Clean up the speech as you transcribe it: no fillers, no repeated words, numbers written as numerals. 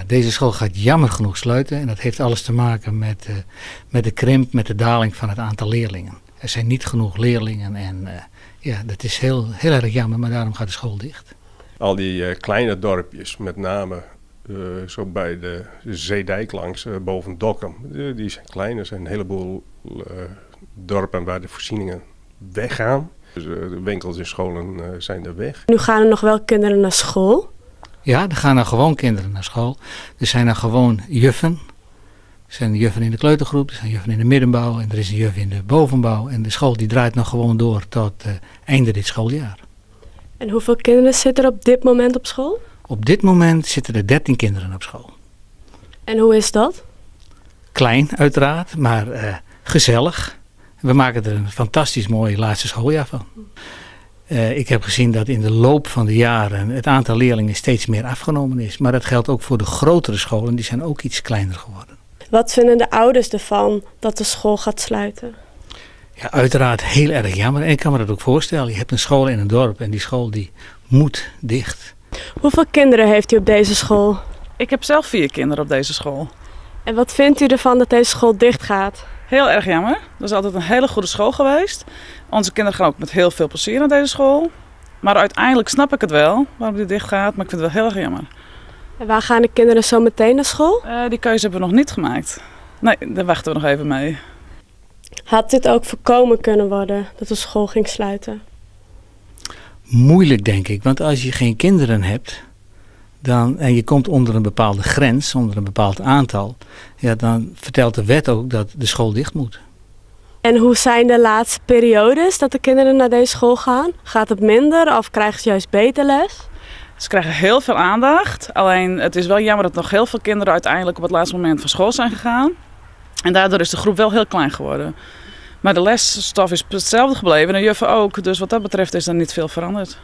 Deze school gaat jammer genoeg sluiten en dat heeft alles te maken met, uh, met de krimp, met de daling van het aantal leerlingen. Er zijn niet genoeg leerlingen en uh, ja, dat is heel, heel erg jammer, maar daarom gaat de school dicht. Al die uh, kleine dorpjes, met name zo bij de Zeedijk langs boven Dokkum, die zijn klein. Er zijn een heleboel dorpen waar de voorzieningen weggaan. Dus de winkels en scholen zijn er weg. Nu gaan er nog wel kinderen naar school? Ja, er gaan er gewoon kinderen naar school. Er zijn er gewoon juffen. Er zijn juffen in de kleutergroep, er zijn juffen in de middenbouw en er is een juf in de bovenbouw. En de school die draait nog gewoon door tot uh, einde dit schooljaar. En hoeveel kinderen zitten er op dit moment op school? Op dit moment zitten er 13 kinderen op school. En hoe is dat? Klein uiteraard, maar uh, gezellig. We maken er een fantastisch mooi laatste schooljaar van. Uh, ik heb gezien dat in de loop van de jaren het aantal leerlingen steeds meer afgenomen is. Maar dat geldt ook voor de grotere scholen, die zijn ook iets kleiner geworden. Wat vinden de ouders ervan dat de school gaat sluiten? Ja, uiteraard heel erg jammer. En ik kan me dat ook voorstellen. Je hebt een school in een dorp en die school die moet dicht. Hoeveel kinderen heeft u op deze school? Ik heb zelf vier kinderen op deze school. En wat vindt u ervan dat deze school dicht gaat? Heel erg jammer. Dat is altijd een hele goede school geweest. Onze kinderen gaan ook met heel veel plezier naar deze school. Maar uiteindelijk snap ik het wel waarom die dicht gaat, maar ik vind het wel heel erg jammer. En waar gaan de kinderen zo meteen naar school? Uh, die keuze hebben we nog niet gemaakt. Nee, daar wachten we nog even mee. Had dit ook voorkomen kunnen worden, dat de school ging sluiten? Moeilijk denk ik, want als je geen kinderen hebt dan, en je komt onder een bepaalde grens, onder een bepaald aantal, ja, dan vertelt de wet ook dat de school dicht moet. En hoe zijn de laatste periodes dat de kinderen naar deze school gaan? Gaat het minder of krijgen ze juist beter les? Ze krijgen heel veel aandacht. Alleen het is wel jammer dat nog heel veel kinderen uiteindelijk op het laatste moment van school zijn gegaan. En daardoor is de groep wel heel klein geworden. Maar de lesstof is hetzelfde gebleven en de juffen ook. Dus wat dat betreft is er niet veel veranderd.